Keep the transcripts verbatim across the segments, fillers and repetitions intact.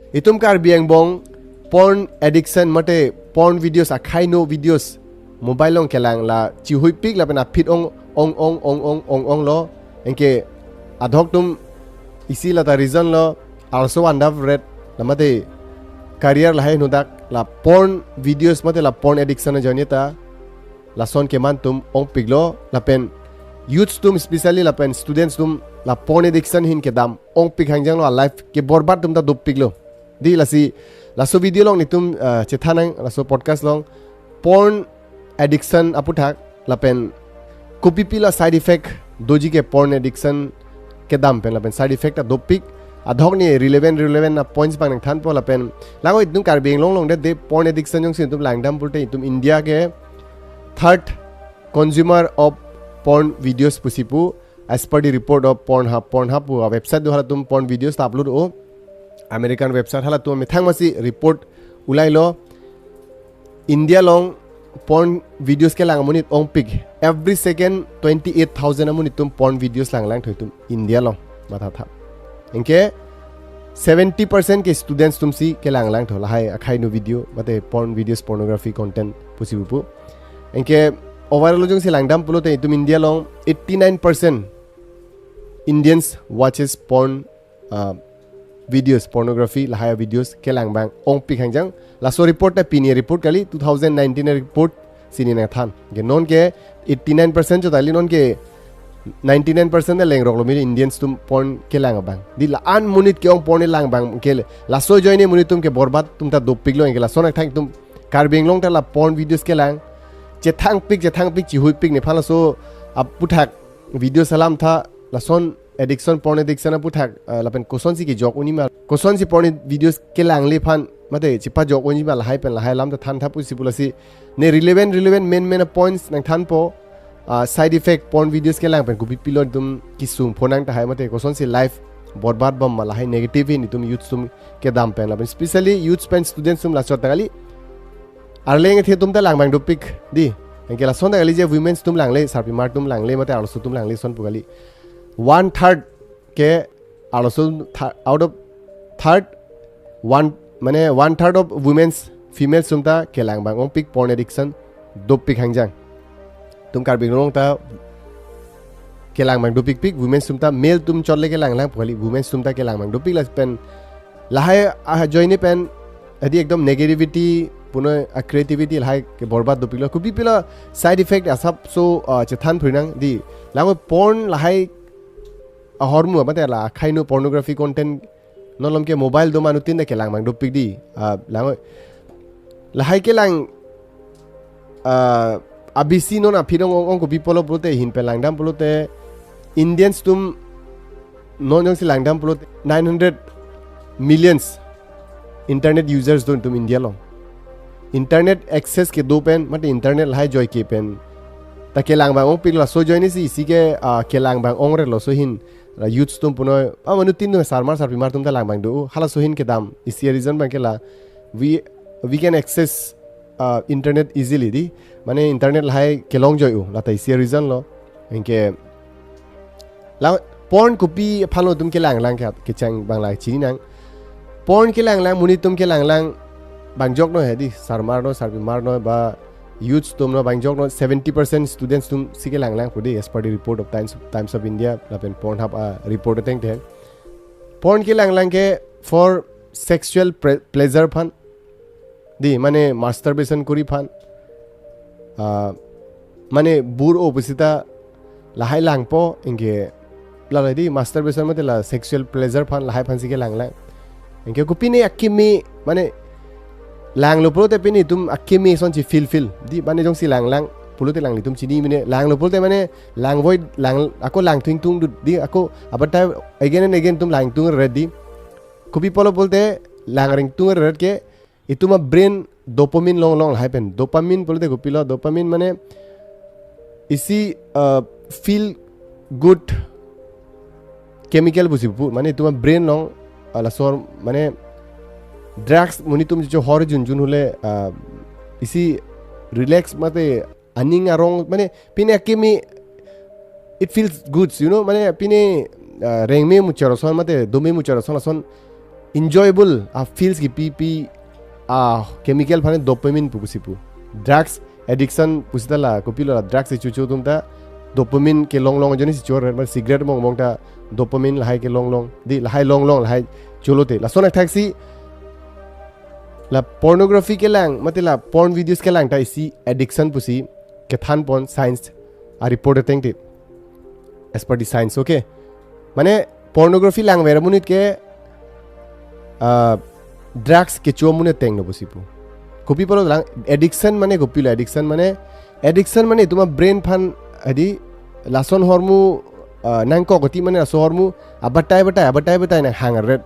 Itum Karbi angbong porn addiction mate porn videos, akhai no videos mobile along kelang la chihuipik lapen aphi ong ong ong ong ong ong ong lo. Anke adhok atum isi lata reason lo, also wonder red la mate career lahai nudak la porn videos mate la porn addiction ajoine ta lason keman atum ongpiklo lapen youths atum specially lapen students atum la porn addiction ahin kedam ongpik hangjang lo, a life ke borbad atum ta dopiklo. Di lasi laso video along netum, uh, chethan nang, laso podcast along porn addiction aputhak lapen kopipi la side effect doji ke porn addiction kedam pen lapen side effect ta dopik, adhok ne relevant relevant a points abang nangthanpo lapen lango itum Karbi Anglong along de, de porn addiction jongsi itum langdam pulote itum India ke third consumer of porn videos pusi pu, as per the report of Pornhub. Pornhub pu a website do, halatum porn videos ta upload o. American website halatum amethang masi report ulailo. India along porn videos kelang amonit ongpik, every second twenty eight thousand amonit atum porn videos langlang tho itum India along, matha tha. Anke seventy percent ke students atum si kelang lang tho lahai akhai no video mate porn videos, pornography content pusi pu. Anke overall jongsi langdam pulote itum India along eighty nine percent Indians watches porn, uh, videos, pornography lahai videos kelang abang ongpik hangjang. Laso report ta pini report kali, two thousand nineteen report si ne nangthan. Ke non ke eighty nine percent chot kali, non ke ninety nine percent lengrok lo miri Indians atum porn kelang abang. Di la-an monit ke-ong porn lang abang ke le, laso ajoine monit atum ke borbad atum ta dopiklo. Anke lason athang itum Karbi Anglong ta la porn videos kelang chethangpik chethangpik chihuipik nephan laso aputhak videos alam tha, lason addiction, porn addiction aputhak, uh, lapen kosonsi kejok unji ma, kosonsi porn videos kelangle aphan mate chepajok unji ma lahai pen lahai alam ta than tha pusi pu lasi ne relevant relevant main main points nangthanpo. Uh, side effect porn videos kelang pen kopipilo itum kesung phonang tahai mate kosonsi life borbad bom ma lahai negative ahin itum youths atum kedam pen lapen specially youths pen students atum lachot ta kali. Arleng athe atum ta lang abang dopik di. Anke lason ta kali je women's atum langle, sarpimar atum langle mate arloso atum langle son pu kali. One third ke arloso tha-, out of third, one, mane one third of women's, females atum ta kelang abang ongpik, porn addiction dopik hangjang. Itum Karbi Anglong ta kelang abang dopikpik, women's atum ta, male atum chot le kelang lang pu kali, women's atum ta kelang abang dopik lapen lahai ajoine pen adi ekdom negativity puno a creativity lahai ke borbad dopiklo. Kopipilo side effect asapso, uh, chethan phri nang di. Lango porn lahai ahormu mate la akhai no pornography content non malom ke mobile do manu tin ta kelang abang dopik di. Ah, lango lahai kelang, ah, abisi non aphi ong ong ong kopi pulo pulote, ahin pen langdam pulote Indians atum non jongsi langdam pulote nine hundred millions internet users do itum India along. Internet access kedo pen mate internet lahai ajoine ke pen ta kelang abang ongpik, laso ajoine si isi ke, ah, kelang abang ongre, laso ahin la youths atum puno, ah, manu tin atum, sarmar sarpimar atum ta lang abang do, halaso ahin kedam isi reason abang ke la we, we can access, uh, internet easily di. Mane internet lahai kelong joi u, lata isi reason lo. Anke la porn kopi aphan lo itum kelang lang ke, kecheng abang la chini nang. Porn kelang lang, monit atum kelang lang abang jok no he di, sarmar no, sarpimar no, ba youths atum no abang jok no, seventy percent students atum si kelang lang pu di, as per the report of Times, Times of India lapen Pornhub, ah, report ateng te. Porn kelang lang ke for sexual pre-, pleasure aphan di, mane masturbation kori aphan, ah, mane bur-o pusi ta lahai langpo, anke la la di masturbation mate la sexual pleasure aphan, lahai aphan si kelang lang. Anke kopine akimi, mane langlo pulote pine itum akimi asonsi feel feel di, mane jongsi lang lang pulote lang itum chini mane langlo pulote mane langvoi lang, ako lang thing tung dut di, ako abatai again and again itum lang tung red di. Kopi pulo pulote lang ring tung red ke itum a brain dopamine long long lahai pen. Dopamine pulote kopilo, dopamine mane isi, uh, feel good chemical pusi pu, mane itum a brain along, uh, laso mane drugs monit atum jo hor junjun hule, uh, isi relax mate aning arong, mane pine akimi, it feels good, you know, mane pine, uh, rengme muchot ason mate dome muchot ason, lason enjoyable a feels kipipi a chemical aphan dopamine pu pusi pu. Drugs addiction pusita la kopilo la drugs kechocho atum ta dopamine kelong long ajoine si chor, man cigarette mong mong ta dopamine lahai kelong long, dei lahai long long lahai cholote. Lason athak si la pornography kelang mate la porn videos kelang ta isi addiction pusi kethan pon science a report ateng te, as per the science, okay? Mane pornography langver amonit ke ah, drugs kecho amonit ateng lo pusi pu. Kopi apotlo lang addiction mane kopilo? Addiction mane, addiction mane itum abrain aphan, adi, lason ahormu ah, nangkok ati mane laso ahormu abatai batai abatai batai nanghang ret.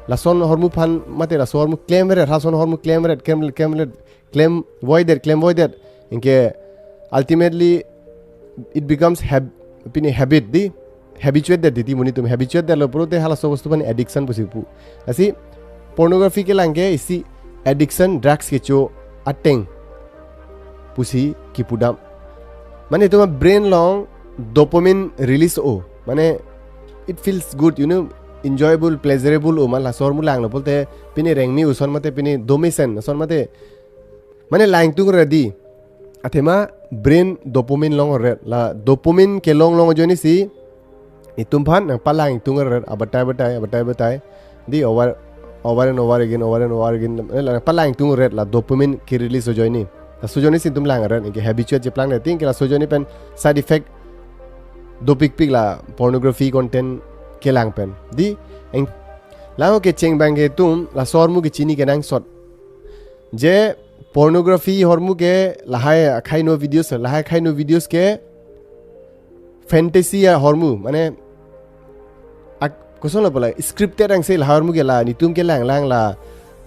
Lason ahormu aphan mate laso ahormu klemver, lason ahormu klemver, klem klemver, klem voidet, klem voidet. Anke ultimately it becomes hab pini habit, dei, habituated, dei, monit atum habituated lo pulote halaso bostu aphan addiction pusi pu. Lasi pornography kelang ke isi addiction, drugs kecho ateng pusi kipudam. Mane itum abrain along dopamine release o, mane it feels good, you know, enjoyable, pleasurable o, man laso ahormu langlo pulote pini rengmi ason mate pini domesen ason mate, mane lang ingtung ret, dei. Athema brain dopamine long ret, la dopamine kelong long ajoine si itum aphan nangpalang ingtung ret abatai batai abatai batai, dei, over over and over again, over and over again, eh, la nangpalang ingtung ret la dopamine kerelease ajoine. Laso ajoine si itum lang ret, anke habituate cheplang ne ting ke laso ajoine pen side effect dopikpik la pornography content kelang pen, dei. Eng, lang kecheng abang ke itum laso ahormu kechini kenangsot. Je pornography ahormu ke lahai akhai no videos, lahai akhai no videos ke fantasy ahormu, mane ak-, kosonlo pula, scripted angse lahai ahormu ke la, netum kelang lang la,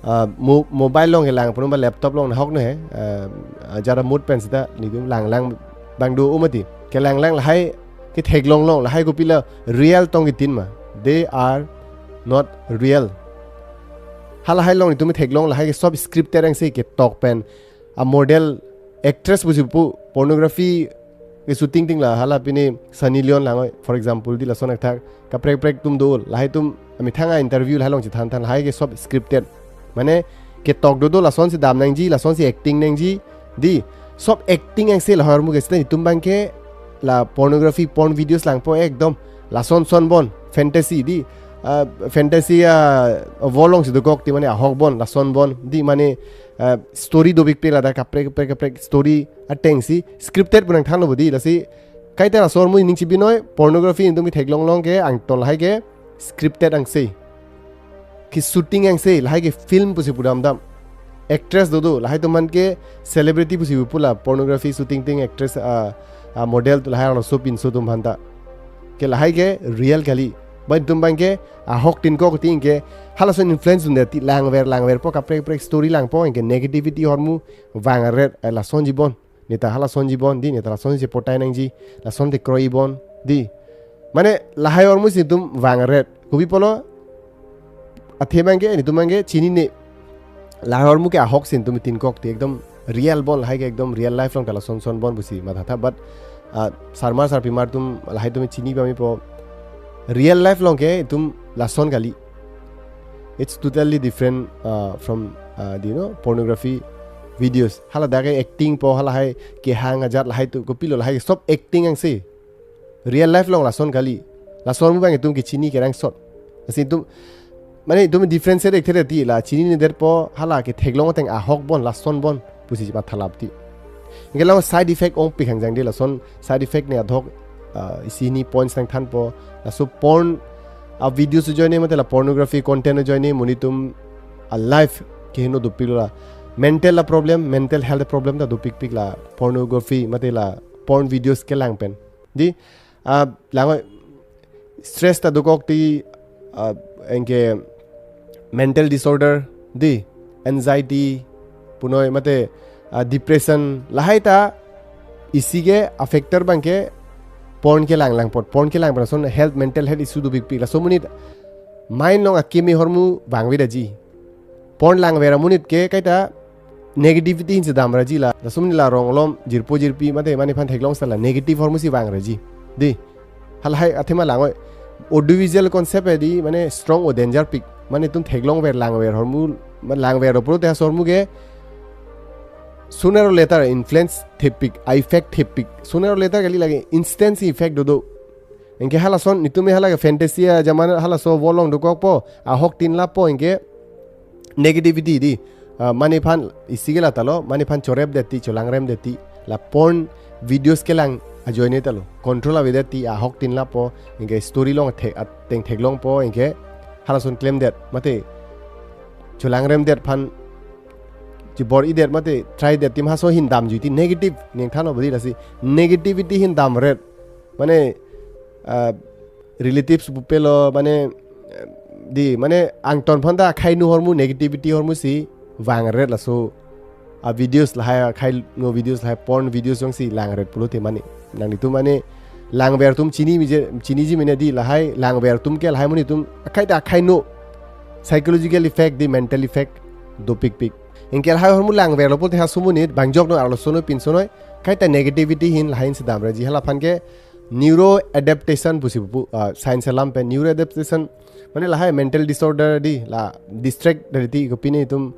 ah, mo-, mobile along kelang pon ba laptop along nahok no he, ah, ah, jara mut pen sita netum lang lang abang do o mati. Kelang lang lahai ketheklong long, lahai kopilo real tong ketin ma. They are not real. Halahai along netum theklong lahai ke sob scripted angse ketok pen. A model actress pusi pu pornography ke shooting ting la hala pini Sunny Leone lang oi, for example, dei, lason athak kaprek kaprek atum do, lahai atum amethang a interview lahai along chethan than, lahai ke sob scripted. Mane ketok do do, lason si dam nangji, lason si acting nangji, dei, sob acting angse lahai ahormu ke, sita itum abang ke la pornography, porn videos langpo ekdom lason son bon, fantasy, dei, ah, fantasy a world along si dokok ti, mane ahok bon, lason bon, dei, mane ah, story dopikpik ladak kaprek kaprek kaprek story ateng si scripted pu nangthanlo bo, dei. Lasi kaita laso ahormu ning chibinoi, pornography netum ketheklong long ke angton lahai ke scripted angse. Ke shooting angse, lahai ke film pusi pudam dam. Actress do do, lahai atum aphan ke celebrity pusi pu la pornography shooting ting actress, ah, ah, model atum lahai arloso pinso atum aphan ta. Ke lahai ke real kali. Ba netum abang ke ahok tin kok ting ke halason influence dunde ti, langver langverpo, kaprek kaprek story langpo, anke negativity ahormu vang ret, eh, lasonji bon. Neta halasonji bon, dei, neta lasonji potai nangji, lason te kroi bon, dei. Mane lahai ahormu si itum vang ret. Kopi apotlo, athe abang ke, netum abang ke chinine. Lahai ahormu ke ahok si netum tin kok ti, ekdom real bon, lahai ke ekdom real life along ta lason son bon pusi mathatha, but, ah, sarmar sarpimar atum, lahai atum chini pame po, real life along ke itum lason kali. It's totally different, uh, from, uh, the, you know, pornography videos. Haladak ke acting po, halahai kehang ajat lahai atum, kopilo lahai sob acting angse. Real life along lason kali. Laso ahormu abang itum kechini kenangsot. Lasi itum, mane itum differentiate thekthe ti, la chinine detpo, hala ketheklong ateng ahok bon, lason bon pusi mathalap ti. Anke lang side effect ongpik hangjang, dei, lason side effect ne adhok, ah, isi hini points nangthanpo. Laso porn a videos ajoine mate la pornography content ajoine monit atum a life kehingno dopiklo, la mental a problem, mental health problem ta dopikpik la pornography mate la porn videos kelang pen, dei. Ah, lang oi, stress ta dokok ti, ah, anke mental disorder, dei, anxiety punoi mate, ah, depression, lahai ta isi ke a factor abang ke porn kelang lang apot, porn kelang apot lason health, mental health issue dopikpik. Laso amonit mind along akimi ahormu vangvedetji. Porn langver amonit ke kaita negativity ahin si damraji, la laso amonit la rong alom jirpo jirpi mate mane aphan theklong sala negative ahormu si vangreji, dei. Halahai athema lang oi, audiovisual concept he, dei, mane strong o danger pik. Mane itum theklongver langver ahormu, ma langver pulote halaso ahormu ke sooner or later influence thepik, a effect thepik. Sooner or later kali, lake instant si effect dodo. Anke halason, netum hala ke fantasy ajamana, halaso world along dokokpo, ahok tin lapo anke negativity di. Ah, mane aphan isi ke la ta lo, mane aphan chorepdet ti, cholangremdet ti, la porn videos kelang ajoine ta lo. Control avedet ti, ahok tin lapo, anke story along the-, ateng theklongpo, anke halason klemdet, mate cholangremdet aphan chibor-idet mate try det atum halaso ahin damjui ti negative, ningthan lo bodi lasi negativity ahin damret. Mane, ah, relatives pupe lo, mane, eh, di, mane angton aphanta akhai nu ahormu negativity ahormu si vangret laso. A videos lahai, akhai nu videos lahai, porn videos jongsi langret pulote mane. Nanglitum mane langver atum chini mije, chiniji mene di, lahai langver atum ke lahai amonit atum akhai ta akhai nu psychological effect di, mental effect dopikpik. Anke lahai ahormu langverlo pulote halaso amonit bang jok noi, arloso noi, pinso noi, kaita negativity ahin lahai ahin si damreji. Hala aphan ke neuro adaptation pusi pu, ah, science alam pen neuro adaptation, mane lahai mental disorder di, la distract dari ti, kopine itum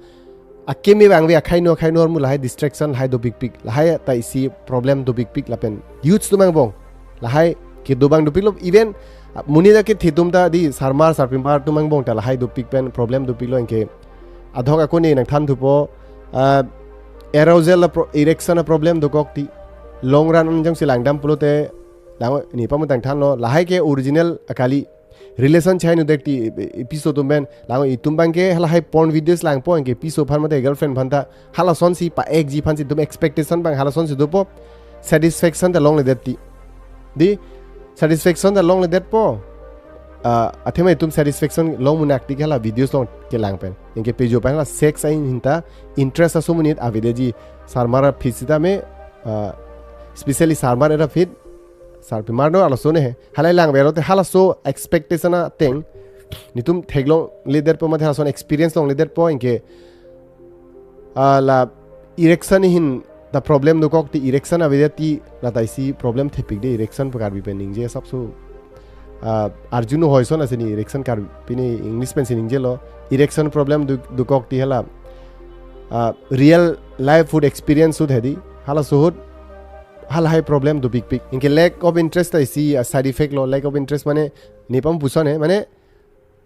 akimi bang ve akhai nu, akhai nu ahormu lahai distraction lahai dopikpik, lahai ta isi problem dopikpik lapen youths atum angbong lahai kedo abang dopiklo, even, ah, monit akethe atum ta di, sarmar sarpimar atum angbong ta lahai dopik pen problem dopiklo. Anke adhok ako ne nangthan thupo, ah, arousal a pro-, erection a problem dokok ti, long run an jongsi langdam pulote lang, ne pamutang thanlo, lahai ke original akali relation chai nu det ti, e, e, piso atum pen, lang itum abang ke halahai porn videos langpo anke piso aphan mate girlfriend aphanta halason si pa-ekji aphan si itum expectation abang halason si dopo, satisfaction ta longledet ti. Di, satisfaction ta longledetpo. Ah, athema itum satisfaction long munak ti ke hala videos along kelang pen. Anke pejo pen hala sex ahin ta interest aso amonit avedetji, sarmar aphi sitame, ah, specially sarmar era aphi, sarpimar do, arloso ne he. Halai langverlo te halaso expectation ateng netum theklongledetpo mate halason experience longledetpo anke, ah, la erection ahin ta problem dokok ti, erection avedet ti, la ta isi problem thepik de, erection pu Karbi pen ningje asapso, ah, arjunu hoison ase ni erection Karbi, pine English pen si ningjelo, erection problem do, dokok ti hala, ah, real life ahut experience ahut hedi, halaso ahut halahai problem dopikpik. Anke lack of interest ta isi, ah, side effect lo, lack of interest mane ne pam puson he, mane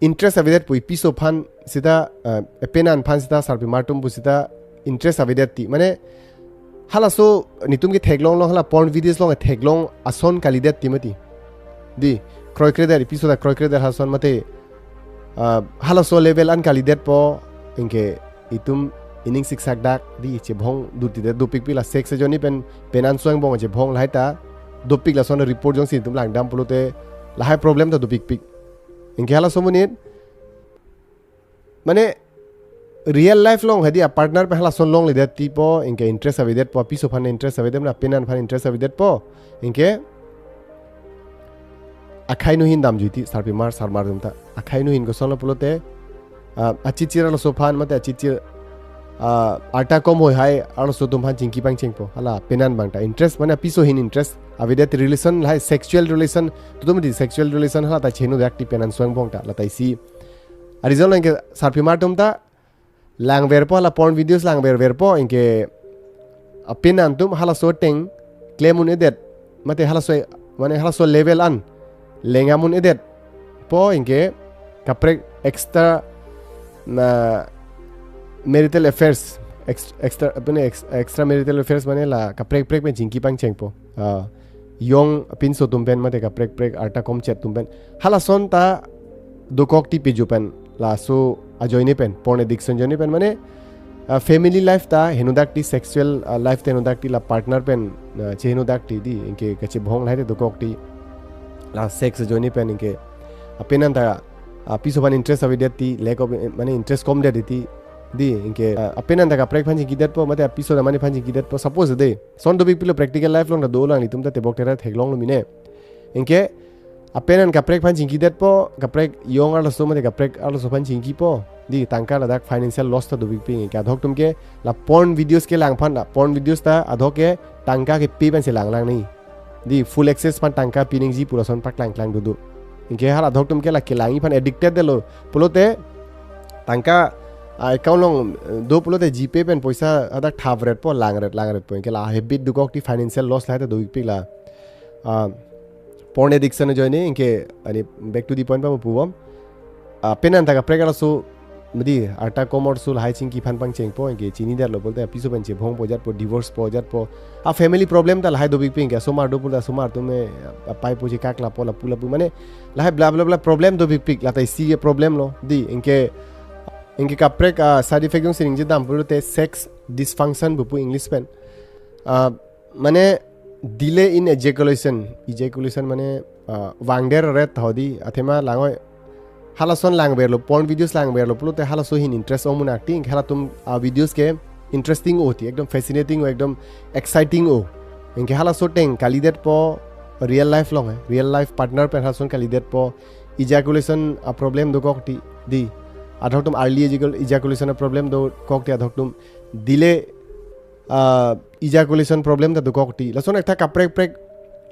interest avedet pu, piso aphan sita, ah, penan aphan sita, sarpimar atum pu sita interest avedet ti. Mane halaso netum ketheklonglo, hala porn videos along theklong ason kalidet ti mati. Di, kroikredet, piso ta kroikredet halason mate, ah, halaso level an kalidetpo, anke itum ining siksak dak di, chebhong dutidet dopikpik, la sex ajoine pen penan so angbong chebhong lahai ta dopik, lason report jongsi itum langdam pulote lahai problem ta dopikpik. Anke halaso amonit mane real life along hedi a partner pen halason longledet tipo, anke interest avedetpo, piso aphan interest avedet, mane penan aphan interest avedetpo, anke akhai nu ahin damjui ti, sarpimar sarmar atum ta. Akhai nu ahin kosonlo pulote, ah, achichir arloso aphan mate achichir, ah, arta kom hoi hai arloso atum aphan chingki pangchengpo, hala penan abang ta interest, mane piso ahin interest avedet, relation lahai sexual relation, tutum di sexual relation hala ta chehingno dak ti penan so angbong ta, la ta isi. Arizal anke sarpimar atum ta langverpo, hala porn videos langververpo, anke apenan atum halaso ateng klem un-edet, mate halaso, mane halaso level an lenga un-edetpo, anke kaprek extra, na, marital affairs, ex-, extra, apene ex-, extra marital affairs mane la kaprek prek pen chingki pangchengpo. Ah, yong apinso atum pen mate kaprek prek arta kom chet atum pen. Halason ta dokok ti pejo pen, laso ajoine pen, porn addiction ajoine pen, mane, ah, family life ta hingno dak ti, sexual, ah, life ta hingno dak ti, la partner pen, ah, chehingno dak ti di, anke kachebhong lahai ta dokok ti, la sex ajoine pen, anke apenan ta, ah, piso aphan interest avedet ti, lack of, mane interest komdet ti di, anke, ah, apenan ta kaprek aphan chingkidetpo, mate apiso ta mane aphan chingkidetpo, suppose de. Son dopikpiklo, practical life along ta dolo, nanglitum ta tebok tera theklonglo mine. Anke apenan kaprek aphan chingkidetpo, kaprek yong arloso mate kaprek arloso aphan chingkipo. Di, tangka ladak financial loss ta dopikpik, anke adhok atum ke la porn videos kelang aphan, la porn videos ta adhok ke tangka kepi pen si langlang ni. Di, full access aphan tangka piningji pu lason paklangklang dodo. Anke hala adhok atum ke la kelangji aphan addicted detlo pulote, Tangka, ah, account along, eh, do pulote GPay pen poisa adak thapret po, langret, langret po. Anke la habit dokok ti, financial loss lahai ta dopikpik la. Ah, porn addiction ajoine, anke, ani, back to the point pa mo pubom. Ah, penang ta kaprek arloso, medi, arta komor so lahai chingki aphan pangcheng po, anke chinidetlo pulote apiso pen chebhong po, jat po, divorce po, jat po. A family problem ta lahai dopikpik, anke asomar do pulote asomar atum, eh, apai po chekak lapo, lapu lapu. Mane, lahai bla bla bla problem dopikpik, la ta isi ke problem lo. Di, anke, anke kaprek, ah, side effect jongsi ningjedam pulote sex dysfunction pu pu English pen. Ah, mane delay in ejaculation. Ejaculation mane, ah, vangderret hodi, athema langoi. Halason langverlo, porn videos langverlo pulote halaso ahin interest ong munak ti, halatum, ah, videos ke interesting oti, ekdom fascinating o, ekdom exciting o. Anke halaso ateng kalidetpo real life along, eh, real life partner pen halason kalidetpo, ejaculation a problem dokok ti, di. Adhoktum early ejacul-, ejaculation a problem dokok ti, adhoktum delay, ah, ejaculation problem ta dokok ti. Lason ekta kaprek prek,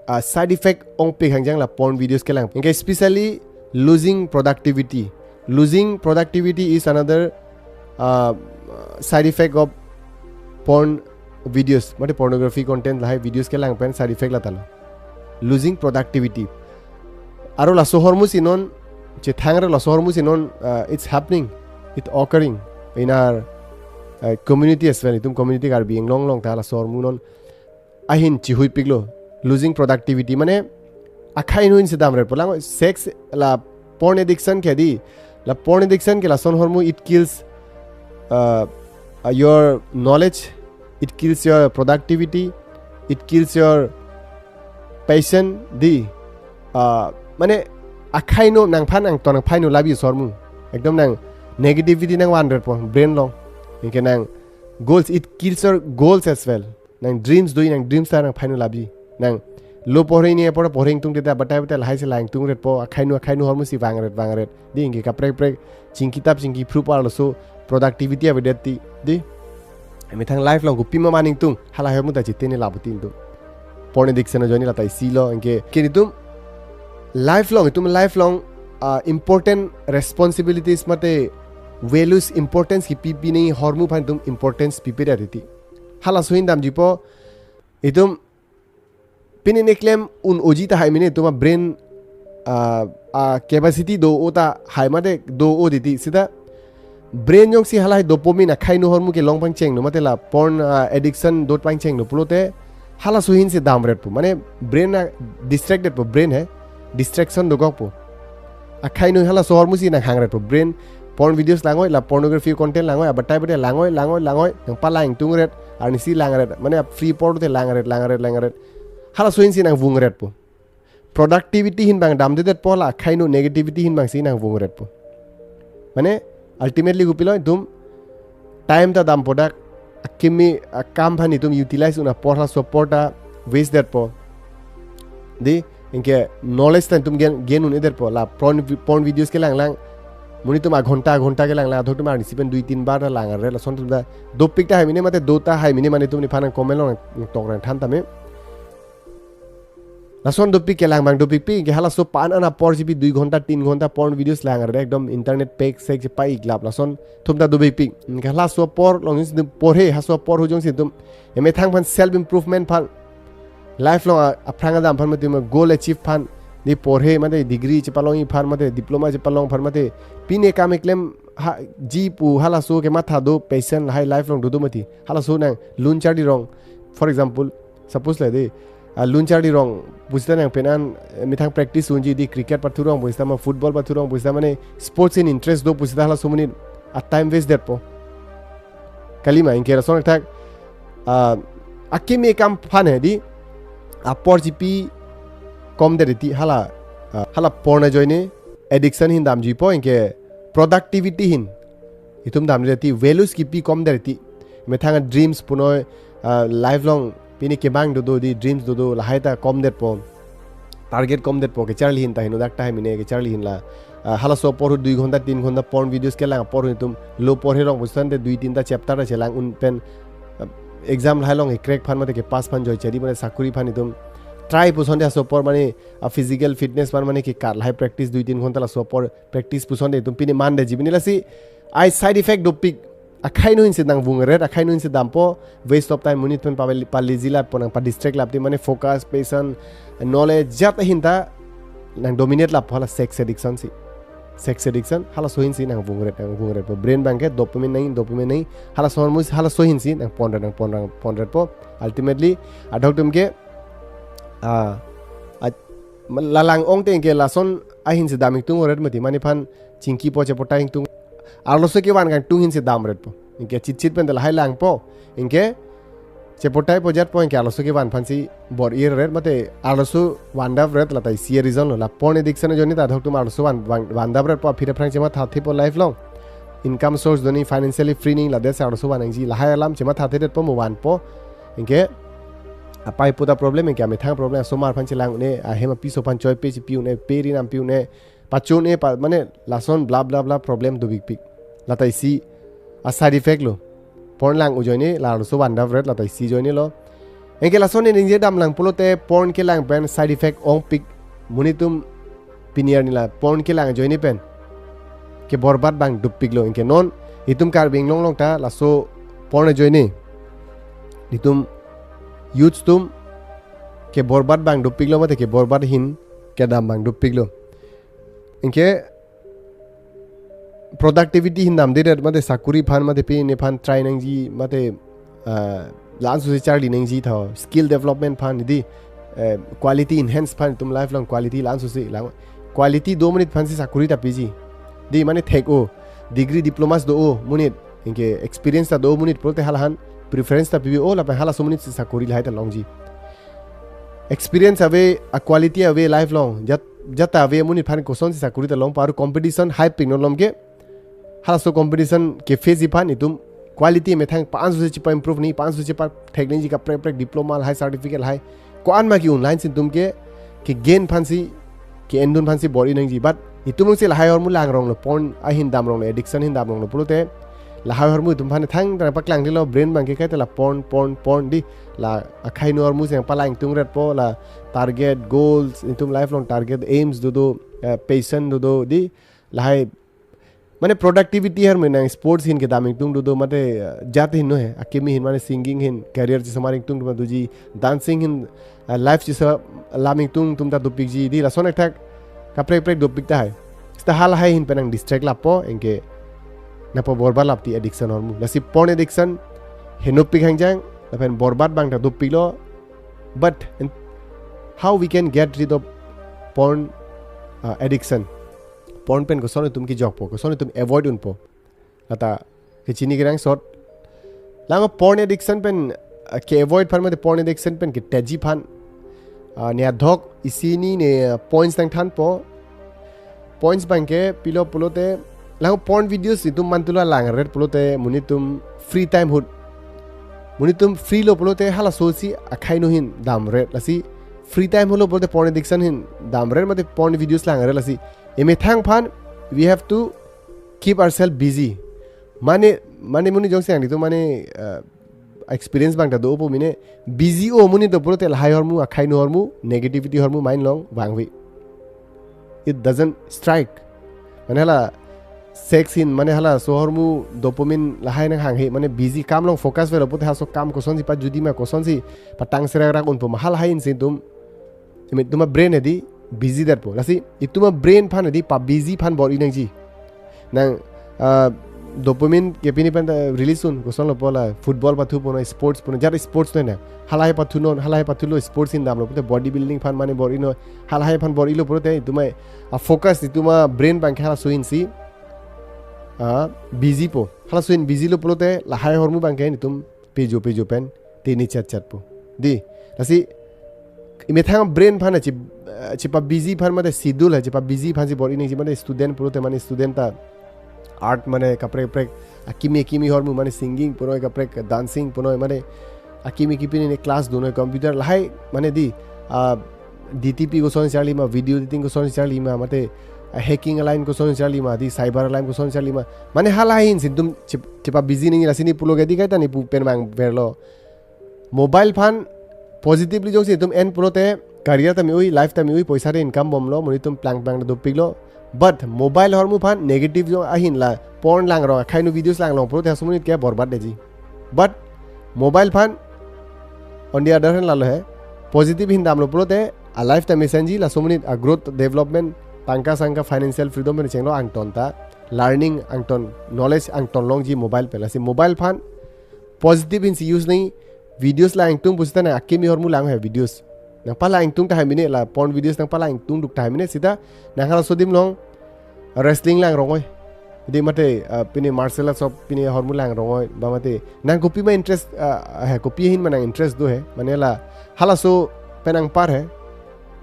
ah, side effect ongpik hangjang la porn videos kelang. Anke especially losing productivity. Losing productivity is another, ah, side effect of porn videos. Mate pornography content lahai videos kelang pen side effect la ta lo. Losing productivity. Aro laso ahormu si non, chethang aro laso ahormu si non, uh, it's happening, it occurring in our, uh, community as well. Itum community Karbi Anglong along ta laso ahormu non ahin chihuipiklo, losing productivity. Mane, akhai nu ahin si damret po lang, sex la porn addiction ke di, la porn addiction ke lason ahormu, it kills, uh, uh, your knowledge, it kills your productivity, it kills your passion, di. Ah, mane, akhai nu nangphan angton nangphai nu labi ahormu. Ekdom nang negativity nangvanret po, brain along. Anke nang goals, it kills your goals as well. Nang dreams do, nang dreams ta nangphai nu labi. Nang lo porhe ni apor porhe ingtung teta batai batai lahai si lang tungret po, akhai nu, akhai nu ahormu si vangret, vangret. Di, anke kaprek prek, chingki tap, chingki phrup arloso, productivity avedet ti, di. Methang life along kopima man ingtung, hala ahormu ta chitene labuti ingtung. Porn addiction ajoine la ta isi lo, anke, ke itum life along, itum life along, ah, important responsibilities mate values, importance kipi pi nangji ahormu aphan itum importance pipedet ti. Halaso ahin damji po, itum pini neklem un-oji tahai mene, itum a brain, ah, ah, capacity do-o tahai mate do-o titi. Seta brain jongsi halahai dopamine akhai nu ahormu kelong pangchenglo mate la porn, ah, addiction dot pangchenglo pulote halaso ahin si damret po. Mane brain a distracted po, brain he distraction dokok po. Akhai nu halaso ahormu si nanghangret po, brain porn videos langoi, la pornography content langoi, abatai batai langoi, langoi, langoi, nangpalang tungret, arnisi langret, mane free porn te langret, langret, langret. Halaso ahin si nangvungret po. Productivity ahin bang damdedet po, la akhai nu negativity ahin bang si nangvungret po. Mane, ultimately kopilo, itum time ta dampo dak, akimi, akam aphan itum utilize un apor, halaso apor ta waste det po. Di, anke knowledge ta itum gain, gain un-edet po, la porn vi-, porn videos kelang lang. Monit atum aghonta, aghonta kelang lang, adhoktum arnisi pen dui tin bar ta langret, lason atum ta dopik tahai mene mate do tahai mene mane itum nephan comment along tokren than tame. Lason dopik kelang bang dopikpik, anke halaso pan an apor chipi dui ghonta, tin ghonta porn videos langret, ekdom internet pek sek chepai iklap, lason atum ta dopikpik. Anke halaso apor along jongsi itum porhe, halaso apor ahut jongsi itum emethang aphan, self improvement aphan, life along a-, aphrang adam aphan mate ma goal achieve aphan, di porhe mate degree chepalongji aphan mate diploma chepalong aphan mate pine kam eklem ha, ji pu halaso kematha do, passion lahai life along dodo mati. Halaso nang lun charli rong. For example, suppose la di, ah, lun charli rong pusita nang penan, eh, methang practice unji, di cricket pathu rong pusita ma football pathu rong pusita mane sports ahin interest do pusita halaso amonit a time waste det po. Kalima, anke lason athak, ah, akimi akam aphan he di, apor chipi komdet ti hala, ah, hala porn ajoine addiction ahin damji po, anke productivity ahin itum damdet ti, values kipi komdet ti. Methang a dreams punoi, ah, life along pini kebang dodo, di dreams dodo, lahai ta komdet po. Target komdet po, kecharli ahin ta heno dak tahai mene kecharli ahin la. Ah, halaso apor ahut dui ghonta, tin ghonta porn videos kelang apor ahut itum lo porhe rong pusitante dui tinta chapter ta chelang un pen, ah, exam lahai along ke crack aphan mate ke pass aphan joi chari mane sakuri aphan itum try pusonte halaso apor mane, ah, physical fitness aphan mane ke kar lahai practice dui tin ghonta laso apor practice pusonte itum pini mandetji pini lasi ai side effect dopik. Akhai no hin si nangvungret, akhai no hin si dampo, waste of time, monit pen pa, pa lazy lapo, nangpa distract lapti, mane focus, patience, knowledge, jat ahin ta nang dominate lapo hala sex addiction si. Sex addiction, halaso hin si nangvungret, nangvungret po. Brain abangke dopamine nangji, dopamine nangji, halaso hormone, halaso hin si nangponret, nangponret, ponret po. Ultimately, adhok atum ke, ah, a, lalang ong te anke lason ahin si dam ingtungret mati, mane nephan chingkipo, chepotai ingtung. Arloso kevan kangtung hin si damret po. Anke chitchit pen lahai langpo. Anke chepotaipo jatpo, anke arloso kevan aphan si bor-iret mate arloso vandapret, lata isi reason lo. La porn addiction ajoine ta adhok atum arloso van, van, vandapret po, aphi aphrang chemathathepo life long. Income source do nangji, financially free nangji, ladet si arloso van nangji, lahai alam chemathathe detpo mo vanpo. Anke apei apo ta problem, anke amethang problem, asomar aphan chelang un-e, ahem apiso aphan choipe chipi un-e, pe ri nam pi un-e, pachun-e pa, mane lason bla bla bla problem dopikpik. Lata isi a side effect lo. Porn lang ajoine la arloso vandapret, lata isi ajoine lo. Anke lason ne ningje damlang pulote porn kelang pen side effect ongpik. Monit atum pini arni la porn kelang ajoine pen ke borbat abang dopiklo. Anke non itum Karbi Anglong along ta laso porn ajoine itum youths atum ke borbat abang dopiklo mate ke borbat ahin kedam abang dopiklo. Anke productivity ahin damdedet mate sakuri aphan mate pini aphan try nangji mate, ah, la-an sose charli nangji tho, skill development aphan di, eh, quality enhance aphan, itum life long quality la-an sose lang. Quality do monit aphan si sakuri ta piji. Di mane thek-o, degree diplomas do-o monit, anke experience ta do-o monit pulote hala aphan preference ta pipi-o, lapen halaso monit si sakuri lahai ta longji. Experience ave, a quality ave life long, jat, jat ave monit aphan koson si sakuri ta longpo, aru competition haipik non lom ke. Halaso competition ke face ji aphan itum quality methang pa-an sose chepa-improve nangji, pa-an sose chepathek nangji, kaprek kaprek diploma lahai, certificate lahai. Ko-an ma ke-un, lahin si itum ke, ke gain aphan si, ke-endun aphan si bor-i nangji. But itum si lahai hormu langronglo, porn ahin damronglo, addiction ahin damronglo pulote lahai hormu itum aphan thangta paklangdelo, brain abangke kaita la porn, porn, porn di. La akhai no hormu si nangpala ingtungret po, la target, goals, itum life long target, aims dodo, eh, passion dodo di. Lahai mane productivity ahin, mane sports ahin kedam ingtung dodo mate, eh, jat ahin no he, akimi ahin mane singing ahin career chesomar ingtung atum doji, dancing ahin, eh, life chesa lam ingtung atum ta dopikji di, lason athak kaprek kaprek dopik tahai. Seta halahai ahin pen nang distract lapo, anke nangpaborbat lapti addiction hormu. Lasi porn addiction henopik hangjang, lapen borbat abang ta dopiklo. But in, how we can get rid of porn, uh, addiction? Porn pen koson itum kejokpo, koson itum avoid unpo, lata kechini kenangsot. Lang porn addiction pen, uh, ke-avoid aphan mate porn addiction pen ketheji aphan, uh, ne adhok isi hini ne, uh, points nangthanpo. Points abangke pilo pulote, lang porn videos itum mantu la langret pulote monit atum free time ahut, monit atum free lo pulote halaso si akhai no ahin damret. Lasi free time ahut lo pulote porn addiction ahin damret mate porn videos langret. Lasi emethang aphan we have to keep ourselves busy. Mane, mane monit jongsi nangtum mane, uh, experience abang ta dopo, mane busy-o monit do pulote lahai hormu, akhai no hormu, negativity hormu mind long vangve. It doesn't strike. Mane hala sex ahin, mane halaso hormu dopamine lahai nanghanghe, mane busy, kam long focus avelo pulote halaso kam kosonsi pajutji ma, kosonsi patang serak rak unpo ma, halahai ahin si itum, imi itum abrain hedi busy detpo. Lasi itum abrain aphan hedi pa-busy aphan bor-i nangji. Nang, ah, dopamine ke pini pen ta release un, kosonlo pu la football pathu punon, sports punon, jat sports noi na. Halahai pathunon, halahai pathulo, sports ahin damlo pulote body building aphan mane bor-inon, halahai aphan bor-ilo pulote itum a-focus, itum abrain abangke halaso ahin si, ah, busy po. Halaso ahin busy lo pulote lahai hormu abangke itum pejo pejo pen tini chat chat po. Di, lasi emethang brain aphan chip, eh, chepa-busy aphan mate schedule hai, chepa-busy aphan si bor-i nangji, mane student pulote mane student ta art mane kaprek kaprek akimi akimi hormu, mane singing punoi, kaprek dancing punoi, mane akimi akimi ne class dunoi, computer lahai mane di, ah, D T P koson charli ma, video editing koson charli ma, mate, ah, hacking aline koson charli ma, di cyber aline koson charli ma. Mane halahai ahin si itum chep-, chepa-busy nangji. Lasi ne pulo ke di kaita ne pu pen vangverlo. Mobile aphan positively jongsi itum en pulote career ta me-oi, life ta me-oi, poisa ta income bomlo, monit atum plang plang dopiklo, But mobile ahormu aphan negative jo ahin la porn langrong, akhai nu videos langrong pulote halaso amonit ke borbad detji. But mobile aphan on the other hand lalo he, positive ahin damlo pulote a life ta mesenji, laso amonit a growth, development, tangka sangka, financial freedom pen chenglo, angton ta learning angton, knowledge angton longji mobile pen. Lasi mobile aphan positive ahinsi use nangji. Videos lang ingtung pusita nang akimi ahormu lang he videos. Nang pala ingtung tahai mene, la porn videos nang pala ingtung duk tahai mene sita nang halaso adim along wrestling langrong oi. Di mate, ah, pine martial arts of pine ahormu langrong oi. Ba mate nang kopima interest, ah, he, kopi ahin ma nang interest do he. Mane la halaso pen nangpar he.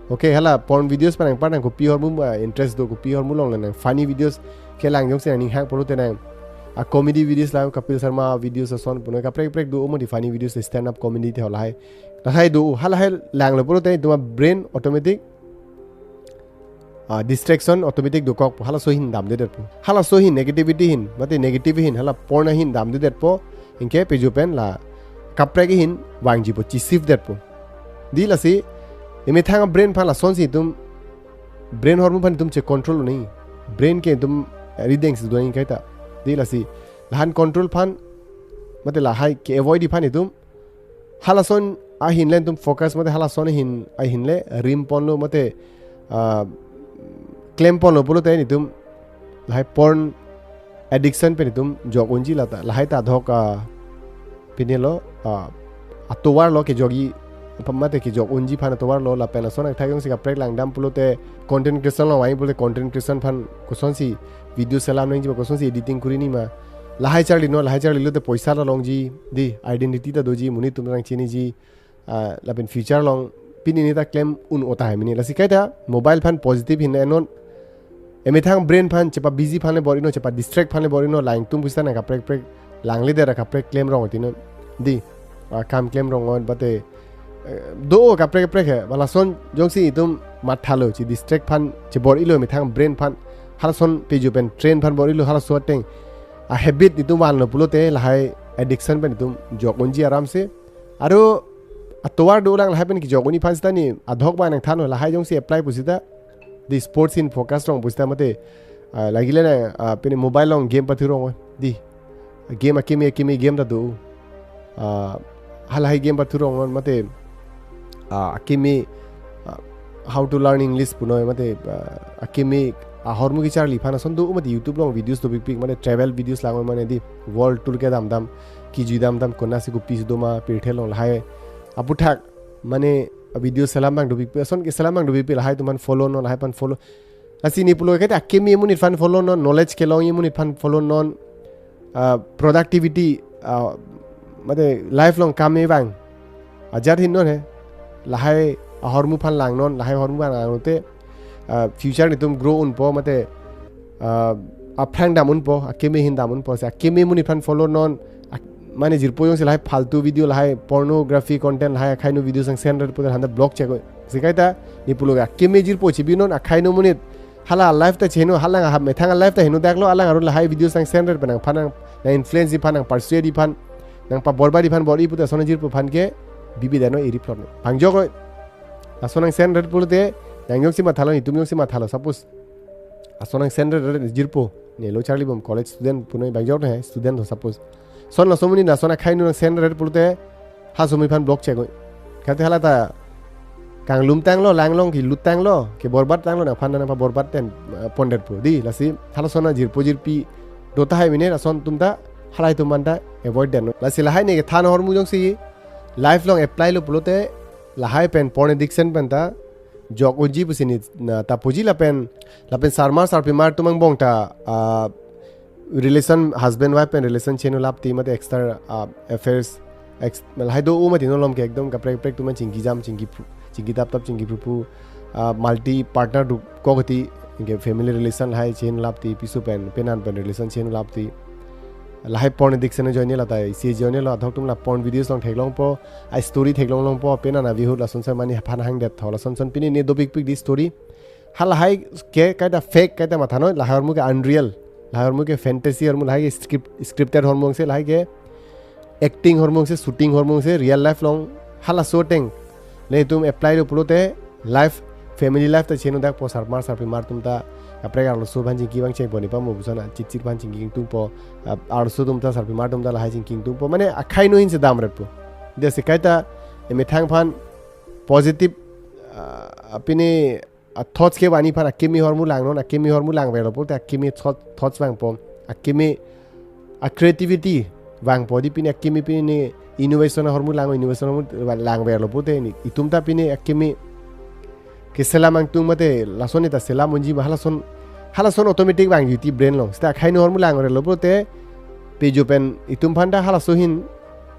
Okay, hala porn videos pen nangpar, nang kopi ahormu, ah, interest do, kopi ahormu along nang funny videos kelang jongsi nang ning hang pulote nang a comedy videos lang, Kapil Sharma videos ason punoi kaprek kaprek do, mo di funny videos, stand up comedy te halahai. Lahai do, halahai langlo pulote itum a brain automatic, ah, distraction automatic dokokpo, halaso ahin damdedetpo. Halaso ahin negativity ahin, mate negative ahin, hala porn ahin damdedetpo. Anke peju pen la kaprek ahin vangjipo, chi shift detpo. Di lasi emethang brain aphan lasonsi itum, brain ahormu aphan itum che control nangji. Brain ke itum rideng si do nangji kaita. Di lasi lahan control aphan, mate lahai ke avoid aphan itum halason ahin le itum focus, mate halason ahin, ahin le rim ponlo, mate, ah, klem ponlo pulote itum lahai porn addiction pen itum jok unji lata, lahai ta adhok, ah, pine lo, ah, atovar lo kejokji, mate kejok unji aphan atovar lo. Lapen lason athak jongsi kaprek lang dam pulote, content creation along vang pulote content creation aphan kosonsi video selam nangji ma, kosonsi editing kuri nangji ma, lahai charli non, lahai charli lote poisa ta longji, di identity ta doji, monit atum ta nang chiniji, ah, lapen future along pini ni ta klem un-o tahai mene. Lasi kaita mobile aphan positive ahin non, emethang brain aphan chepa busy aphan le bor-i non, chepa distract aphan le bor-i non, lang ingtung pusita nang kaprek kaprek langledet ra kaprek klemrong ti non. Di, ah, kam klemrong oi, bate, eh, do kaprek kaprek he, ba lason jongsi itum mathalo, chi distract aphan che bor-ilo, emethang brain aphan, halason peju pen train aphan bor-ilo, halaso ateng a habit itum vanlo pulote lahai addiction pen itum jok unji aramse. Aro atovar dolang lahai pen kejok unji aphan sita ni adhok ba nangthanlo, lahai jongsi apply pusita, di sports ahin focus long pusita mate, ah, lagile na, ah, pine mobile along game pathurong oi. Di game akimi akimi game ta do. Ah, halahai game pathurong oi mate, ah, akimi, ah, how to learn English punoi mate, ah, akimi ahormu kecharli aphan ason do mate YouTube along videos do pikpik, mate travel videos lang oi, mane di world tour kedam dam, kejui dam dam, konasi kopisi do ma pirthe along, lahai aputhak mane video selam abang do pikpik, ason ke selam abang do pikpik, lahai atum aphan follow non, lahai aphan follow. Lasi ne pulo kaita akimi amonit aphan follow non, knowledge kelongji amonit aphan follow non, ah, productivity, ah, mate life along kam kevang ajat ahin non he. Lahai ahormu aphan lang non, lahai ahormu aphan lang non te, ah, future netum grow unpo mate, ah, aphrang dam unpo, akimi ahin dam unpo, si akimi amonit aphan follow non, ak-, mane jirpo jongsi lahai faltu video, lahai pornography content, lahai akhai nu video sang send ret pulote handa block chek oi. Si kaita ne pulo akimi jirpo chibi non, akhai nu amonit hala life ta cheno, hala ahap methang life ta heno daklo, alang arun lahai video sang send ret pen nangphan nang, nang influence aphan, nang persuade aphan, nang paborbad aphan bor-i puta ason jirpo aphan ke bibi dano iri plot no. Bhangjok oi. Ason nang send ret pulote, nang jongsi mathalo, itum jongsi mathalo, suppose ason nang send ret jirpo, ne lo charlibom college student punoi, bhangjok he student ho suppose. Son laso amonit ason akhai nu nang send ret pulote, halaso amonit aphan block chek oi. Kate hala ta kanglum tanglo, langlong kelut tanglo, keborbad tanglo, nangphan nang paborbad ten, eh, pondetpo. Di, lasi halason ajirpo jirpi do tahai mene, lason atum ta, halahai atum aphan ta avoid den. Lasi lahai ne kethan ahormu jongsi life along apply lo pulote, lahai pen porn addiction pen ta jok unji pusi ne, na, ta puji lapen, lapen sarmar sarpimar atum angbong ta, ah, relation, husband wife pen relation cheno lapti mate extra, ah, affairs, ex, lahai do u mati nolom ke ekdom kaprek kaprek atum an chingki jam, chingki phu, chingki tap tap, chingki phu phu, ah, multi partner dokok ti, anke family relation lahai cheno lapti, piso pen, penan pen relation cheno lapti. Lahai porn addiction ajoine lata, isi ajoine lo, adhok atum la porn videos along theklongpo, a story theklong longpo, penan avi ahut lason son mani aphan hangdet tho, lason son pini ne do pikpik di story. Halahai ke kaita fake, kaita matha noi, lahai ahormu ke unreal, lahai ahormu ke fantasy ahormu, lahai ke script, scripted ahormu se, lahai ke acting ahormu se, shooting ahormu se, real life along halaso ateng netum apply lo pulote life, family life ta cheno dakpo, sarmar sarpimar atum ta Kaprek arloso aphan chingki abang chengpo, nepamo puson a chitchit aphan chingki ingtungpo. A, arloso atum ta, sarpimar atum ta lahai chingki ingtungpo. Mane akhai no ahin si damretpo. Dei si kaita emethang aphan positive, a, pine a thoughts kevangji aphan akimi ahormu langnon, akimi ahormu langverlo pulote akimi thought, thoughts vangpo, akimi a creativity vangpo dei, pine akimi pine innovation ahormu lang, innovation ahormu langverlo pulote ni itum ta pine akimi keselam ingtung mate lason ta selam unji ma, halason, halason automatic vangjuiti brain along. Seta akhai no ahormu langverlo pulote pejo pen itum aphan ta halaso ahin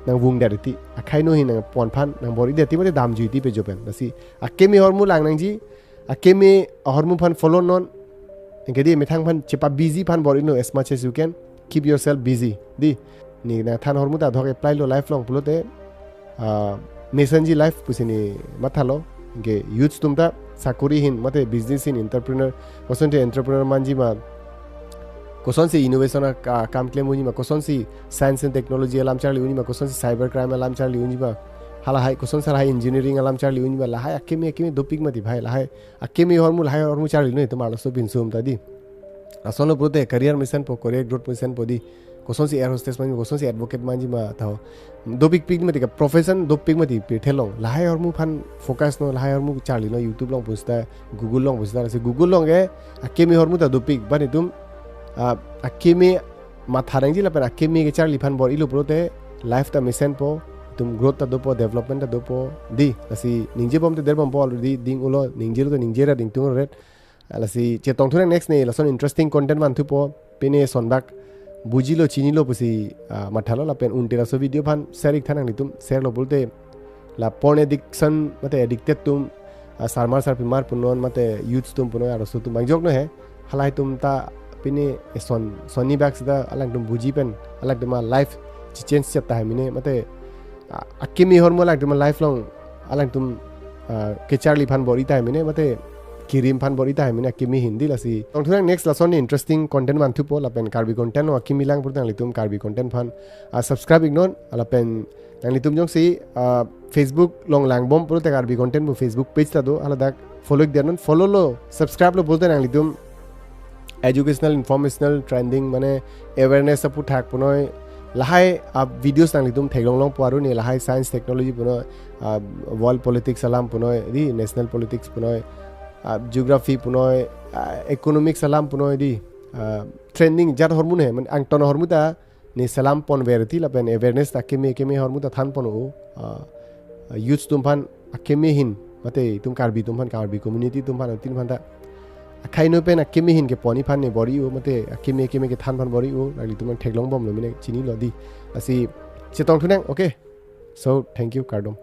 nangvungdet ti, akhai no ahin nangpon aphan nangbor-idet ti mate damjuiti pejo pen. Lasi akimi ahormu lang nangji, akimi ahormu aphan follow non. Anke dei emethang aphan chepa busy aphan bor-inon as much as you can. Keep yourself busy. Dei, ne nangthan ahormu ta adhok apply lo life along pulote, a, mesenji life pusi ne mathalo. Anke youths atum ta sakori ahin mate business ahin, entrepreneur, kosonsi entrepreneur manji ma, kosonsi innovation a, a, kam klem unji ma, kosonsi science and technology alam charli unji ma, kosonsi cyber crime alam charli unji ma, halahai, kosonsi halahai engineering alam charli unji ma, lahai akimi, akimi dopik mati bhai, lahai akimi ahormu, lahai ahormu charlinon itum arloso pinso atum ta dei. Lasonlo pulote career mesenpo, career growth mesenpo dei. Kosonsi air hostess manji ma, kosonsi advocate manji ma, tho dopikpik mati, ka profession dopik mati pirthe along. Lahai ahormu aphan focus non, lahai ahormu charlinon, YouTube along pusita, Google along pusita, lasi Google along ke akimi ahormu ta dopik, bang itum, a, akimi matha nangji lapen akimi kecharli aphan bor-ilo pulote life ta mesenpo, itum growth ta dopo, development ta dopo dei. Lasi ningjebom te derbompo already, ding-ulo, ningjelo te ningjerat, ingtunglo ret. A, lasi chetongthu nang next ne lason interesting content vanthupo, pine sonbak bujilo chinilo pusi, a, mathalo lapen unte laso video aphan share iktha nanglitum, share lo pulote la porn addiction mate addicted atum, a, sarmar sarpimar punon mate youths atum punon, arloso atum bangjok no he, halahai atum ta pine eson sonni bak seta alangtum buji pen alangtum a life chechange chot tahai mene mate, a, akimi ahormu alangtum a life along alangtum, a, kecharli aphan bor-i tahai mene mate kirim aphan bor-i tahai mene akimi ahin dei. Lasi tongthu nang next lason ne interesting content vanthupo lapen Karbi content along akimi lang pulote nanglitum Karbi content aphan, a, subscribe iknon, lapen nanglitum jongsi, a, Facebook along langbom pulote Karbi content pu Facebook page ta do, haladak follow ikdet non, follow lo, subscribe lo pulote nanglitum educational, informational, trending mane awareness aphuthak punoi, lahai, a, videos nanglitum theklong longpo, aru ne lahai science technology punoi, a, world politics alam punoi dei, national politics punoi, a, geography punoi, a, economics alam punoi dei, a, trending jat ahormu ne, mane angton ahormu ta ne selam ponver ti lapen awareness ta akimi akimi ahormu ta thanpon-o, a, a, youths atum aphan akimi ahin mate itum Karbi atum aphan, Karbi community atum aphan, atin aphan ta akhai no pen akimi ahin kepon aphan ne bor-i-o mate akimi akimi kethan aphan bor-i-o, nanglitum aphan theklongbomlo mene chinilo dei. Lasi chetongthu nang, okay. So thank you, kardom.